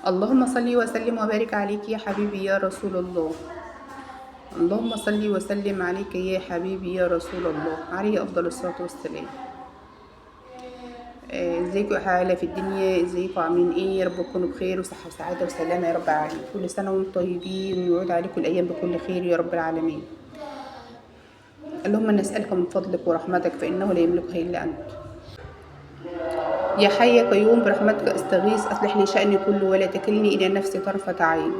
اللهم صل وسلم وبارك عليك يا حبيبي يا رسول الله. اللهم صل وسلم عليك يا حبيبي يا رسول الله، عليه افضل الصلاة والسلام. ازيكم يا حالة في الدنيا، ازيكم عاملين ايه؟ يا رب تكونوا بخير وصحة وسعادة وسلامه يا رب العالمين. كل سنة وانتم طيبين، ويعود عليكم الايام بكل خير يا رب العالمين. اللهم نسألك من فضلك ورحمتك فإنه لا يملكها إلا أنت. يا حي يا قيوم برحمتك استغيث، أصلح لي شأني كله ولا تكلني إلى نفسي طرفة عين.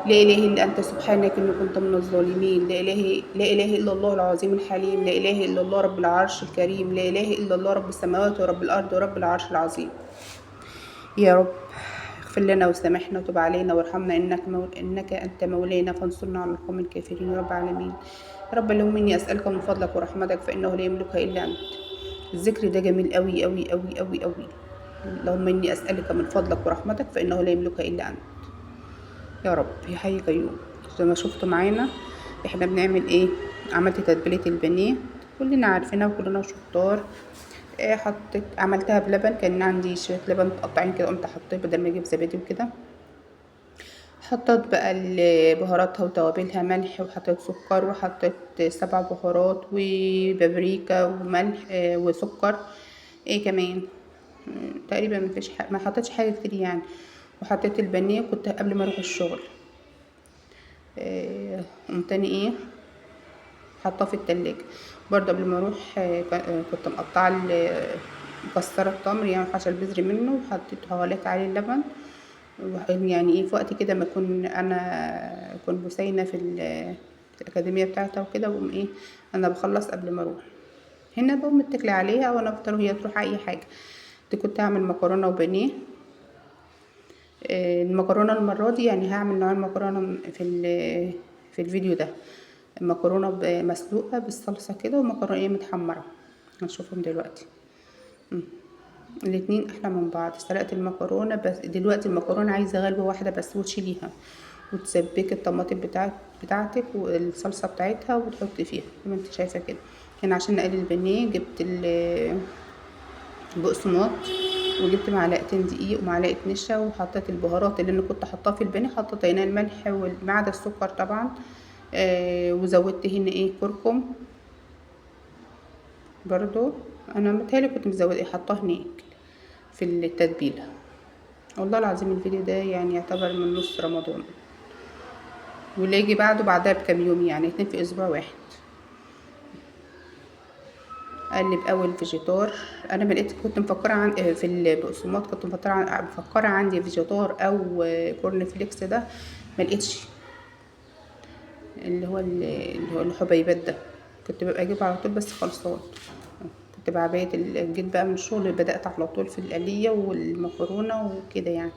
لا إله إلا أنت سبحانك إني كنت من الظالمين. لا إله لا إله إلا الله العظيم الحليم. لا إله إلا الله رب العرش الكريم. لا إله إلا الله رب السماوات ورب الأرض ورب العرش العظيم. يا رب اغفر لنا وسامحنا وتب علينا وارحمنا، إنك أنت مولانا فانصرنا على القوم الكافرين يا رب العالمين. يا رب اللهم إني أسألك من فضلك ورحمتك فإنه لا يملكها إلا أنت. الذكر ده جميل أوي أوي أوي أوي أوي. اللهم إني أسألك من فضلك ورحمتك فإنه لا يملكها إلا أنت. يا رب يا حي قيوم. زي ما شفتوا معانا احنا بنعمل ايه، عملت تتبيلة البانيه كلنا عارفينها وكلنا شطار. حطيت عملتها بلبن، كان عندي شوية لبن متقطعين كده، قمت حطيت بدل ما اجيب زبادي وكده. حطيت بقى بهاراتها وتوابلها، ملح وحطيت سكر وحطيت 7 بهارات وبابريكا وملح، وسكر، ايه كمان تقريبا ما فيش ما حطيتش حاجة كتير يعني. وحطيت البانيه كنت قبل ما اروح الشغل. قمت تاني ايه حاطاه في التلاجة برضه قبل ما اروح. كنت مقطعه مكسرة التمر يعني حشه البذر منه، وحطيت حواليت عليه اللبن. يعني ايه في وقت كده ما اكون انا اكون بسينه في الاكاديمية بتاعتها وكده، بقوم ايه انا بخلص قبل ما اروح. هنا بقوم متكله عليها وانا افطر وهي تروح اي حاجة. دي كنت هعمل مكرونه وبانيه. المكرونه المرة دي يعني هعمل نوعين مكرونه في الفيديو ده، مكرونه مسلوقة بالصلصه كده، ومكرونه ايه متحمره، هنشوفهم دلوقتي. الاتنين احلى من بعض. سلقت المكرونه، بس دلوقتي المكرونه عايزه غلوه واحدة بس وتشيليها وتسبكي الطماطم بتاعتك والصلصه بتاعتها وتحطي فيها زي ما انت شايفه كده. هنا عشان اقلي البانيه جبت البقسماط وجبت معلقتين دقيق ومعلقة نشا، وحطيت البهارات اللي انا كنت حاطاها في البانيه، حطيت هنا الملح وما عدا السكر طبعا، وزودت هنا ايه كركم برضو، انا متهيألي كنت مزوده ايه حطاه هناك في التتبيله. والله العظيم الفيديو ده يعني يعتبر من نص رمضان، واللي يجي بعده بعدها بكام يوم، يعني 2 في اسبوع واحد. اقلب اول فيجيتار. انا ما لقيت، كنت مفكرة عن في البقسماط، كنت مفكرة عندي فيجيتار او كورن فليكس، ده ما لقيتش اللي هو الحبيبات ده، كنت ببقى اجيبه على طول بس خلصان. كنت بعباية جيت بقى من الشغل بدأت على طول في القلية والمكرونة وكده يعني.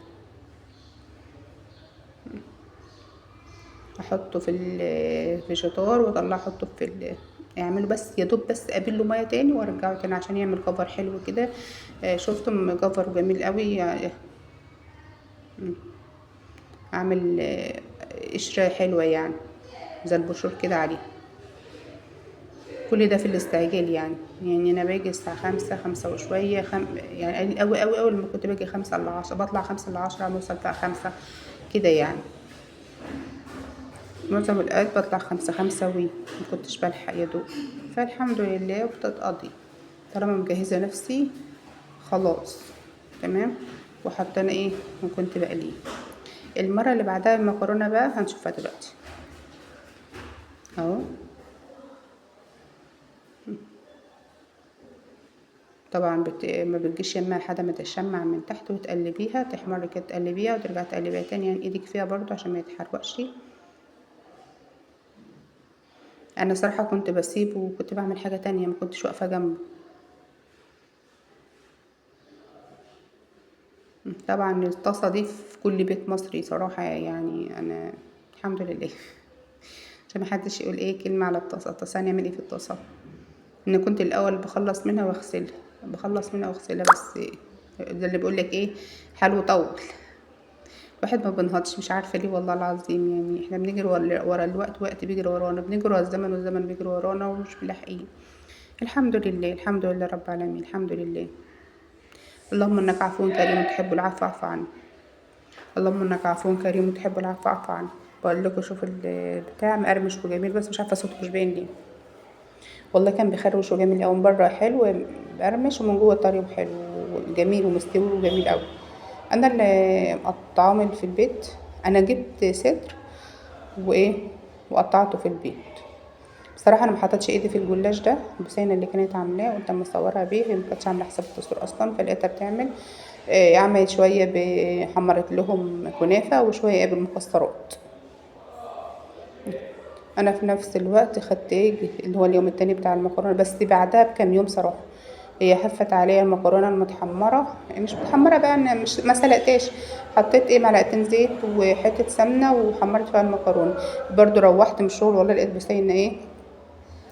احطه في الفيجيتار واطلعه، احطه في اعمله بس يا دوب بس قابله مية تاني وارجعه تاني عشان يعمل كفر حلو كده. شفتم كفر جميل قوي، اعمل قشرة حلوة يعني زي البشور كده عليه. كل ده في الاستعجال يعني، يعني انا باجي الساعة 5، 5 وشوية، يعني قوي قوي قوي لما كنت باجي خمسة إلا عشرة، بطلع خمسة إلا عشرة، نوصل بقى 5 كده يعني. معظم الأوقات بطلع 5، 5 وي، ما كنتش بلحق يا دوب. فالحمد لله وبتتقضي طالما مجهزة نفسي خلاص تمام. وحطينا ايه وكنت بقليه. المرة اللي بعدها المكرونة بقى هنشوفها دلوقتي اهو. طبعا ما بتجيش يمها لحد ما تشمع من تحت، وتقلبيها تحمر كده، تقلبيها وترجع تقلبيها تاني، يعني ايدك فيها برضو عشان ما يتحرقش. انا صراحة كنت بسيبه وكنت بعمل حاجة تانية، ما كنتش واقفة جنبه. طبعا الطاسة دي في كل بيت مصري صراحة، يعني انا الحمد لله عشان ما حدش يقول ايه كلمة على الطاسة. الطاسة هنعمل ايه في الطاسة؟ انا كنت الاول بخلص منها واغسلها، بخلص منها واغسلها، بس ده اللي بيقول لك ايه حلو طول، الواحد ما بنهضش، مش عارفه ليه والله العظيم. يعني احنا بنجري ورا الوقت، وقت بيجري ورانا، بنجري ورا الزمن والزمن بيجري ورانا ومش ملاحقين. الحمد لله، الحمد لله رب العالمين، الحمد لله. اللهم انك عفو كريم تحب العفو فاعف عنا. اللهم انك عفو كريم وتحب العفو فاعف عني. بقول لكم شوفوا البتاع مقرمش وجميل، بس مش عارفه صوته مش باين ليه. والله كان بيخروش وجميل قوي، من بره حلو مقرمش ومن جوه طري وحلو وجميل ومستوي وجميل قوي. انا اللي مقطعاه في البيت، انا جبت صدر وايه وقطعته في البيت. بصراحة انا ما حطيتش ايدي في الجلاش ده، بسينه اللي كانت عاملاه قلت اما اصورها بيه، هي ما كانتش عامله حساب التصوير اصلا، فلقيتها بتعمل عملت شوية حمرت لهم كنافه وشوية بالمكسرات. انا في نفس الوقت خدت ايه اللي هو اليوم التاني بتاع المكرونه، بس بعدها بكام يوم صراحة هي هفت عليا المكرونه المتحمره، مش متحمره بقى، انا مش ما سلقتهاش، حطيت ايه معلقتين زيت وحتة سمنه وحمرت فيها المكرونه. برضو روحت من الشغل والله لقيت بسينه ايه،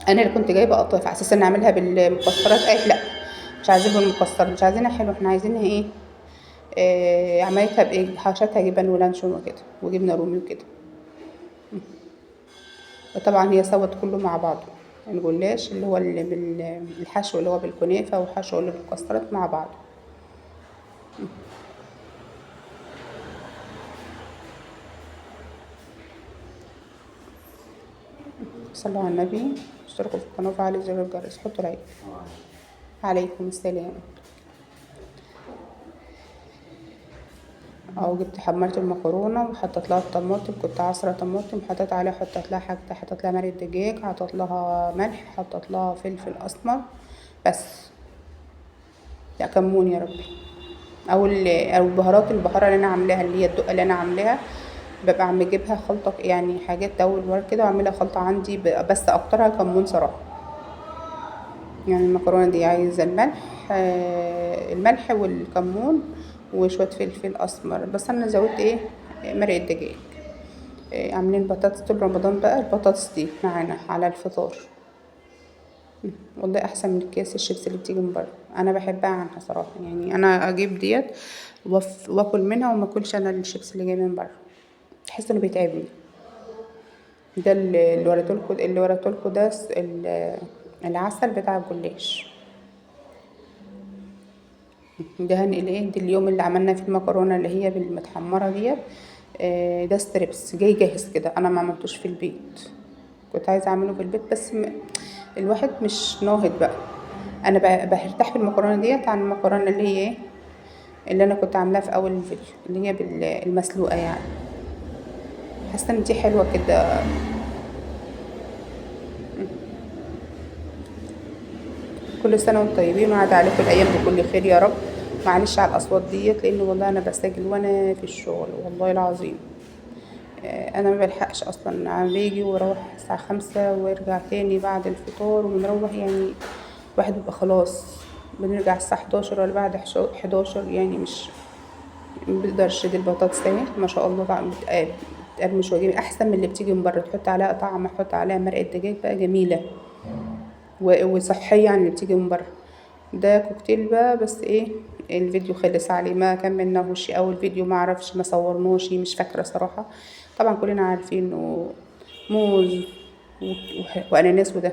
انا اللي كنت جايبه قطايف على اساس ان اعملها بالمكسرات، قالت لا مش عايزين بالمكسرات، مش عايزينها حلو، احنا عايزينها ايه، عملتها بايه، حشتها جبن ولانشون وكده وجبنه رومي وكده. طبعا هي سوت كله مع بعضه، الجلاش اللي هو اللي بالحشو اللي هو بالكنافه وحشو اللي بالمكسرات مع بعض. صلوا على النبي، اشتركوا في القناة وفعلوا زر الجرس، حطوا لايك. عليكم السلام. اهو جبت حمرت المكرونه وحطيت لها الطماطم، كنت عصره طماطم حطيت عليها، حطيت لها حاجة، حطيت لها مرقه دجاج، حطيت لها ملح، حطيت لها فلفل اسمر بس، لا كمون يا ربي، او البهارات، البهاره اللي انا عاملاها اللي هي الدقة اللي انا عاملاها، ببقى عم اجيبها خلطه يعني حاجات اول ورق كده واعملها خلطه عندي، بس اكترها كمون صراحة. يعني المكرونه دي عايزه الملح، الملح والكمون وشوية فلفل اسمر، بس انا زودت ايه مرقه دجاج. عاملين بطاطس طول رمضان بقى، البطاطس دي معانا على الفطار، والله احسن من اكياس الشيبس اللي بتيجي من بره، انا بحبها عنها صراحة. يعني انا اجيب ديت واكل منها وما اكلش انا الشيبس اللي جاي من بره، احس انه بيتعبني. ده اللي وريتهولكوا، اللي وريتهولكوا ده العسل بتاع الجلاش. ده هنقل ايه، دي اليوم اللي عملنا فيه المكرونه اللي هي بالمتحمره ديت. ده strips جاي جاهز كده، انا ما عملتوش في البيت، كنت عايزه اعمله في البيت بس الواحد مش ناهض بقى. انا برتاح في المكرونه ديت عن المكرونه اللي هي ايه اللي انا كنت عاملاها في اول الفيديو اللي هي بالمسلوقه، يعني حاسه ان دي حلوة كده. كل سنة وانتم طيبين، وعاد عليكم الايام بكل خير يا رب. معلش على الاصوات ديت لان والله انا بسجل وانا في الشغل والله العظيم، انا ما بلحقش اصلا، انا باجي واروح الساعة 5 وارجع تاني بعد الفطار ونروح، يعني الواحد بيبقى خلاص بنرجع الساعة 11 ولا بعد 11، يعني مش ما بقدرش. دي البطاطس اهي ما شاء الله طعم بتقرمش وجميل، احسن من اللي بتيجي من بره، تحط عليها طعم، تحط عليها مرقه دجاج بقى جميلة وصحية عن اللي بتيجي من بره. ده كوكتيل بقى، بس ايه الفيديو خلص عليه، ما كملناهوش، او الفيديو ما اعرفش ما صورناهوش، مش فاكره صراحة. طبعا كلنا عارفين انه موز واناناس وده.